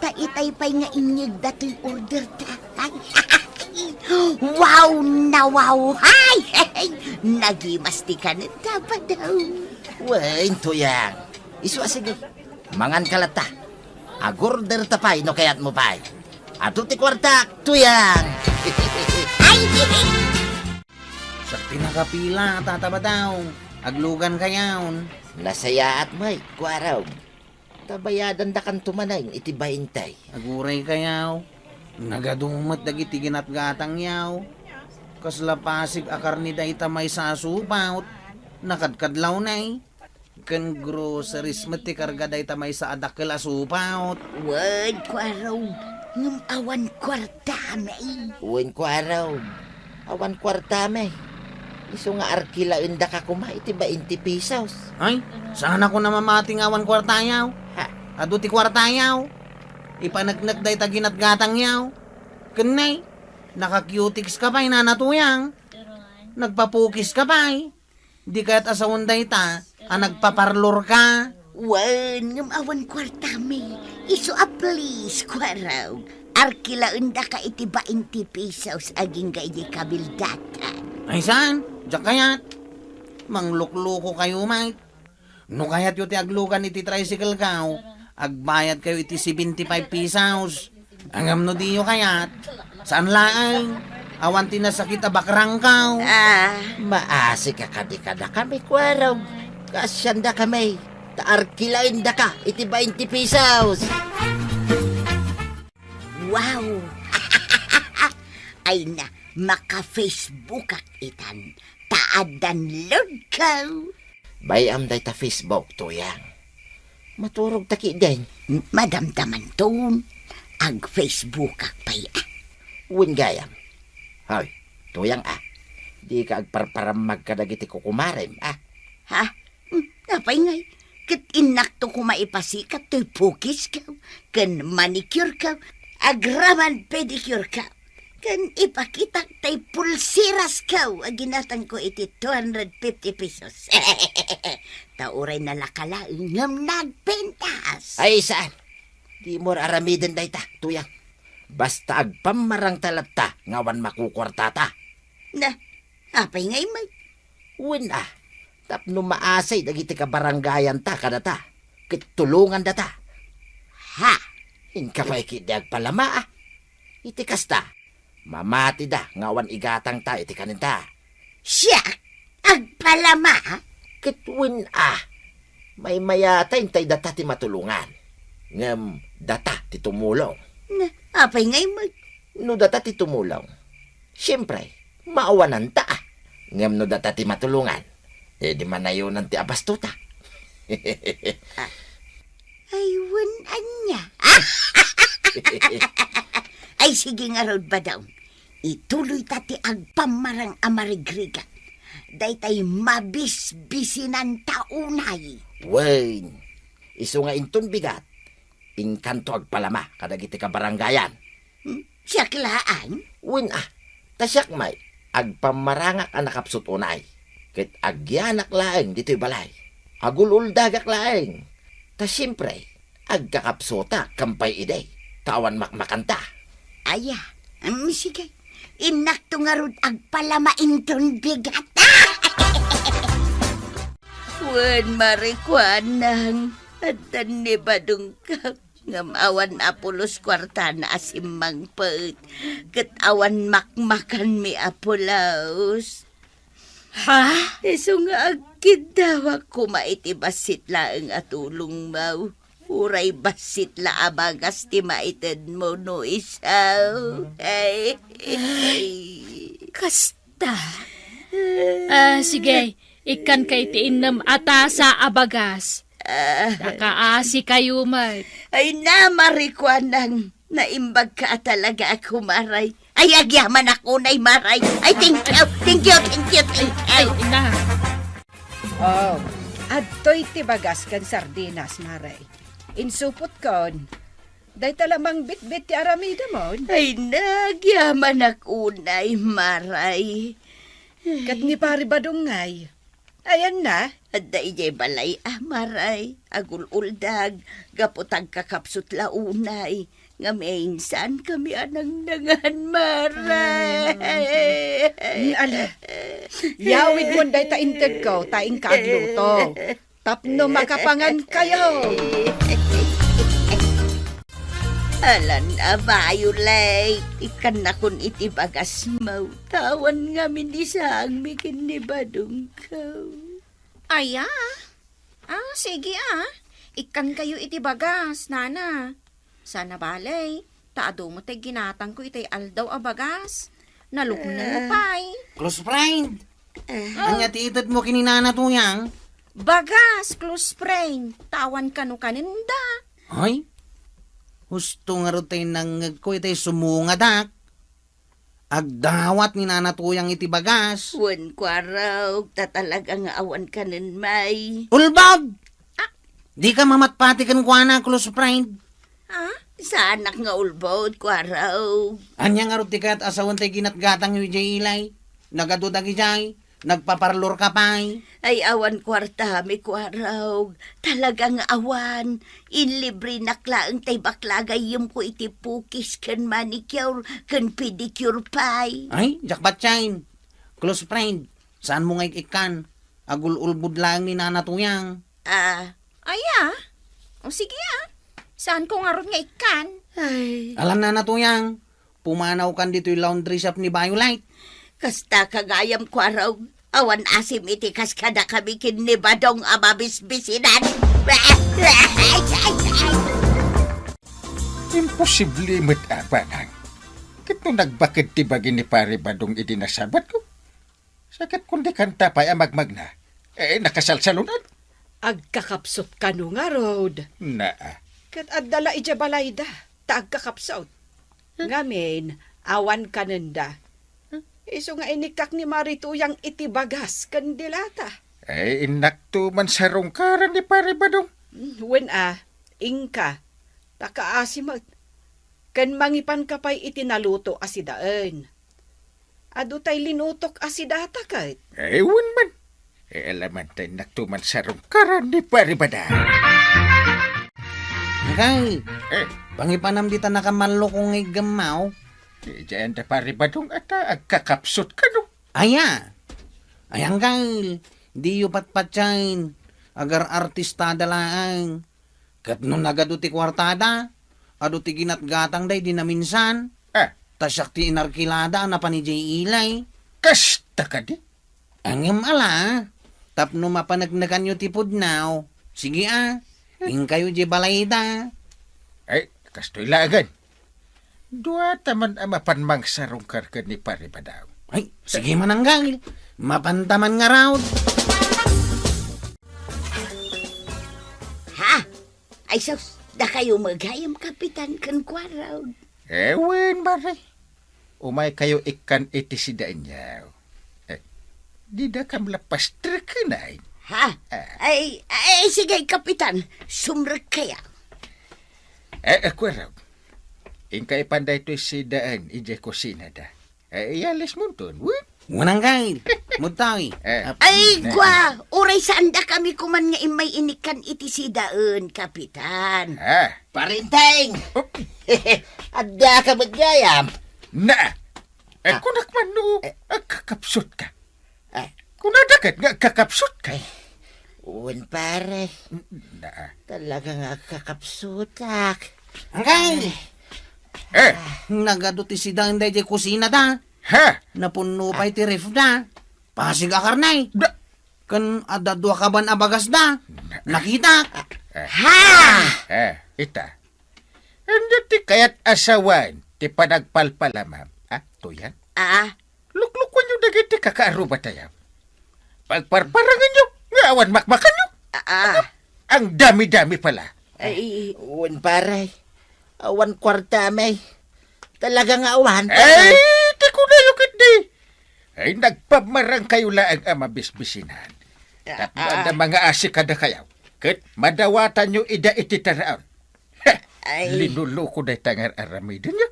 Ta itay pay nga inyeg datoy order ta. Ay, wow na wow! Ay, nagimas ti kanenta, Badong. Wen, Tuyang. Isu a sige. Manganka latta. Agorder ta pay no kayatmo pay. Adu ti kuartak, Tuyang. Ay, siak ti nakapila, Tata Badong. Aglugankayon. Nasayaat met, Kuarog. Ta bayadandakanto manen iti bainte. Aguraykayo. Nagadu met dagiti ginatgatangyo. Kasla Pasig a karne dayta maysa a supaut. Nakadkadlawna. Ken groceries met ti karga dayta maysa a dakkel a supaut. Wen, Kuarog, ngem awan kuartami. Wen, Kuarog, awan kuartami. Isu nga arkilaendaka koma iti bainte pesos. Ay, saanakon a mamati nga awan kuartayaw. Ha? Adu ti kuartayaw. Ipaneknek dayta ginatgatangyaw. Ken ne, naka-cutex ka pay, Nana Tuyang. Nagpapukis ka pay. Di kayat a sawen dayta a nagpaparlor ka? Wen, ngem awan kuartami. Isu a please, Kuarog. Arkilaendaka iti bainte pesos agingga idiay kabildatan. Ay saan? Diak kayat. Manglukluko kayo, mate. No kayatyo ti aglugan iti tricycle kaw, agbayad kayo iti seventy-five pesos. Ngem no diyo kayat, saan laeng, awan ti nasakit a bakrangkaw. Ah. Maasika kadi kadakami, Kuarog. Kaasiandakami, ta arkilaendaka iti bainte pesos. Wow! Ay na, maka-Facebookak itan, ta addan load kaw. Bay-am dayta Facebook, Tuyang. Maturog ta ketdin. Madamdamanton, ag-Facebookak pay, a. Wen gayam. Hoy, Tuyang, a. Dika agparparammag kadagiti kukumarem, a. Ha? Hmm, apay ngay? Ket innakto koma ipasikat toy pukis kaw, ken manicure kaw, agraman pedicure kaw. Ken ipakitak tay pulseras kaw a ginatangko iti two hundred fifty pesos. Ta uray nalaka laeng ngem nagpintas. Ay, saan? Dimo aramiden dayta, Tuyang. Basta agpammarangta latta nga awan makukuartata. Na, apay ngay met? Wen a, tapno maasay dagiti kabarangayanta kadata, ket tulongandata. Ha? Inka pay ketdi agpalama, a. Iti kasta, mamatida nga awan igatangta iti kanenta. Siak? Agpalama? Ket wen a, maymayata intay data ti matulongan. Ngem data ti tumulong. Na, apay ngay met? No data ti tumulong, siempre, maawananta. Ngem no data ti matulongan, eh, di manayonan ti abastota. Ah, ay, wen ania? Ay, sige ngarud, Badong. Ituloyta ti agpammarang a marigrigat. Daytay mabisbisinanta unay. Wen, isu nga inton bigat, inkanto agpalama kadagiti kabarangayan. Hmm? Siak laeng? Wen a, ta siak met, agpammarangak a nakapsut unay, ket agyanak laeng ditoy balay. Agul-uldagak laeng, ta siempre, agkakapsutak ken pay idi, ta awan makmakanta. Aya, mm, sige, innakto ngarud agpalama inton bigat. Wen, marikuanang, addan ni Badongko. Ngem awan a pulos kuartana a simmangpet, ket awan makmakanmi a pulos. Ha? Isu nga agkiddawak koma iti bassit laeng a tulongmo. Uray bassit la a bagas ti maitedmo no isu. Ay. Kasta? Ah, sige, ikkanka iti innem a tasa a bagas. Ah. Nakaasikayo met. Ay, na, marikuanang, naimbagka a talaga a kumaray. Ay, agyamanak unay, maray. Ay, thank you, thank you, thank you, thank you. Ay, ina. Oh, adtoy ti bagas ken sardinas, maray. Insupotkon. Dayta la mangbitbit ti aramidemon. Ay, na, agyamanak unay, maray. Ket ni Pari Badong ngay? Ayanna? Adda idiay balay a, maray. Agul-uldag, gapu ta agkakapsut la unay. Ngem insan kami a nangnangan, maray. Mm, ala. Yawidmon dayta integko, ta inka agluto. Tapno makapangankayo. Alan a Violet, ikkannakon iti bagasmo. Ta awan ngamin isaangmi ken ni Badongko. Aya? Ah, sige, ah. Ikkankayo iti bagas, nana. Saan a bale, ta adu met ti ginatangko itay aldaw a bagas. Nalukneng pay. Close friend. Ania ti itedmo ken ni Nana Tuyang? Bagas, close friend. Ta awan kano kanenda. Ay? Husto ngarud tay nangngegko itay sumungadak. Agdawat ni Nana Tuyang iti bagas. Wen, Kuarog, ta talaga nga awan kanen may. Ulbod! Ah. Dika mamatpati kenkuana, close friend. Ah? Saanak nga ulbod, Kuarog? Ania ngarud ti kayat a sawen tay ginatgatangyo idiay ilay? Nagadu dagijay? Nagpaparlor ka pay? Ay, awan kuartami, Kuarog. Talaga nga awan. Inlibrenak laeng tay bakla gayyemko iti pukis ken manicure ken pedicure pay. Ay, diak patien. Close friend, saanmo nga ik-ikkan? Agul-ulbod laeng ni Nana Tuyang. Ah, aya? O sige, ah. Saanko ngarud nga ikkan? Ay. Alan, Nana Tuyang, pumanawkan ditoy laundry shop ni Violet. Kasta ka gayam, Kuarog. Awan asim iti kas kadakami ken ni Badong a mabisbisinan. Imposible met a, Manang. Ket no nagbaked ti bagi ni Pare Badong idi nasabatko, sakit kundi kanta pay a magmagna, eh, nakasalsalunan. Agkakapsut kano ngarud? Naa. Ket adda la idiay balayda, ta agkakapsut. Ngamin, awan kanenda. Isu nga inikkak ni Mari Tuyang iti bagas ken dilata. Ay, innakto man sarungkaran ni Pare Badong. Mm, wen a, inka, ta kaasi met. Ken mangipanka pay iti naluto a sidaen. Adu tay linutok a sidata ket. Ay, wen man. E, alamanta innakto man sarungkaran ni Pare Badong. Angkel, eh, pangipanam dita nakamallukong nga iggemmaw. Diyan da Pare Badong ata agkakapsut kano. Aya? Ay, Angkel, diyo patpatien. Agar-artistada laeng. Ket no nagadu ti kuartada, adu ti ginatgatangda idi naminsan. Ah. Ta siak ti inarkilada a napan idiay ilay. Kasta kadi? Ngem ala, tapno mapaneknekanyo ti pudno. Sige a, inkayo diay balayda. Ay, kastoy laengen. Dua ta man a mapan mangsarungkar ken ni Pare Badong. Ay, sige man, Anggail. Mapan ta man ngarud. Ha? Ay sus, dakayo met gayam, Kapitan, ken Kuarog. Ewen, Mare. Umay kayo ikkan iti sidaenyo. Eh, dida kam la pastrekenen. Ha? Ah. Ay, ay, sige, Kapitan. Sumrek kaya. Eh, eh, Kuarog. Inka ipan daytoy sidaen idiay kusinada. Eh, iyalismonton, wen? Wen, Anggail. Mudtoy. Eh. Ap-, Ay, eh. Kua, uray saan dakami koman nga immay inikkan iti sidaen, Kapitan. Ah. Parinteng! Oh. Adda ka met gayam? Na! Eh, Ah. kunak man no, Eh. agkakapsut ka. Ah. Kunada ket nga agkakapsut ka. Eh, wen, pare. Na. Talaga nga agkakapsutak. Anggail! Eh. Nagadu ti sidaen daydiay kusinada. Ha? Napunno pay ti ref da. Pasig a karne. Da. Ken adda dua kaban a bagasda. Nakitak. Eh. Ha? Eh, ita. Ania ti kayat a sawen ti panagpalpalamam? Ah, tuyan? Ah. Luklukuenyo dagiti kakaarrubatayo. Pagparparangenyo nga awan makmakanyo. Ah. Ang dami-dami pala. Ay. Wen, pare. Awan kuartami. Talaga nga awan, pare. Ay, ti kunayo ketdi. Ay, nagpamarangkayo laeng a mabisbisinan. Tapno Ah. adda mangaasi kadakayo. Ket madawatanyo ida iti taraon. Heh, Ay. Linuluko dayta nga ar-aramidenyo.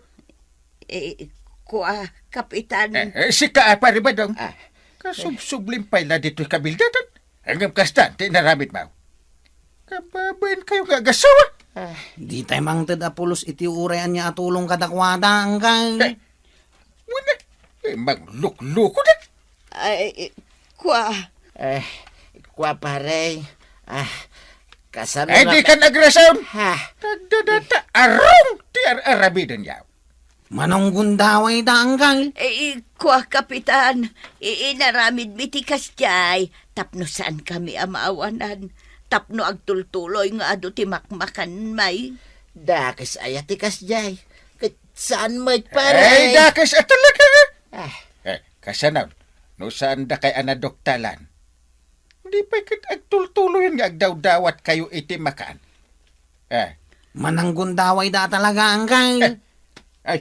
Eh, kua, Kapitan. Eh, eh, sika, ah, Pare Badong. Ah. Kasubsublim pay la ditoy kabildatan. Ngem kasta ti inaramidmo. Kababainkayo nga agasawa. Ah. Ditay mangted a pulos iti uray ania a tulong kadakuada, Anggail. Eh, Wen, eh, manglukluko da. Ay, kua. Eh, kua, pare. Ah, kasano Ay, nga di ka nagrason. Ha? Tagdadata, arong ti ar-aramidenyo. Manunggundaway da, Anggail. Eh, kua, Kapitan. I-, inaramidmi ti kasdiay tapno saankami a maawanan, tapno agtultuloy nga adu ti makmakanmi. Dakes aya ti kasdiay? Ket saan met, pare? Ay, dakes a talaga. Ah. Eh, kasano? No saan dakay a naduktalan? Di pay ket agtultuloyen nga agdawdawatkayo iti makan. Eh. Manunggundaway da talaga, Anggail. Eh. Ay,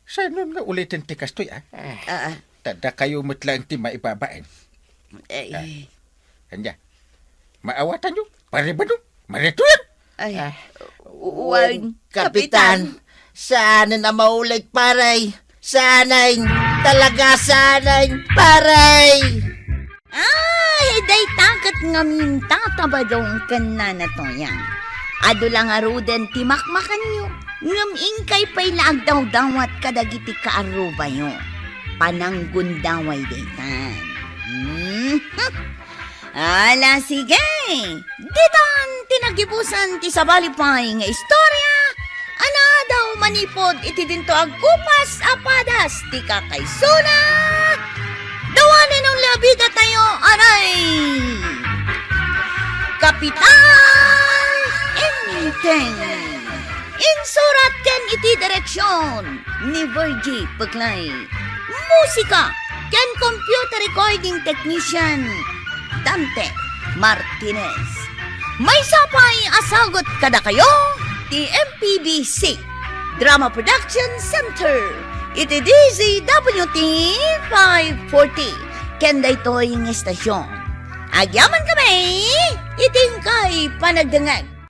saanon nga uliten ti kastoy, ah? Ah. Ah. Ta dakayo met laeng ti maibabain. Ay. Ah. Ania? Maawatanyo? Pare Badong? Marituyan? Ay, Ah. wen, Kapitan. Kapitan. Saanen a maulit, pare. Saanen. Talaga saanen, pare. Ay, dayta ket ngamin, Tata Badong ken Nana Toyang. Adu la ngaruden ti makmakanyo, ngem inkay pay la agdawdawat kadagiti kaarrubayo. Panunggundaway daytan. Hmm? Ala, sige! Ditan ti nagibusan ti sabali pay nga istorya a naadaw manipud iti dinto agkupas a padas ti kakaisuna. Dawanen on la bidatayo, aray! Kapitan Enteng. Insurat ken iti direksion ni Virgie Peclay. Musika ken computer recording technician, Dante Martinez. Maysa pay a sagut kadakayo ti M P B C Drama Production Center iti D Z W T five forty ken daytoy nga estasion. Agyamankami iti inkay panagdengngeg.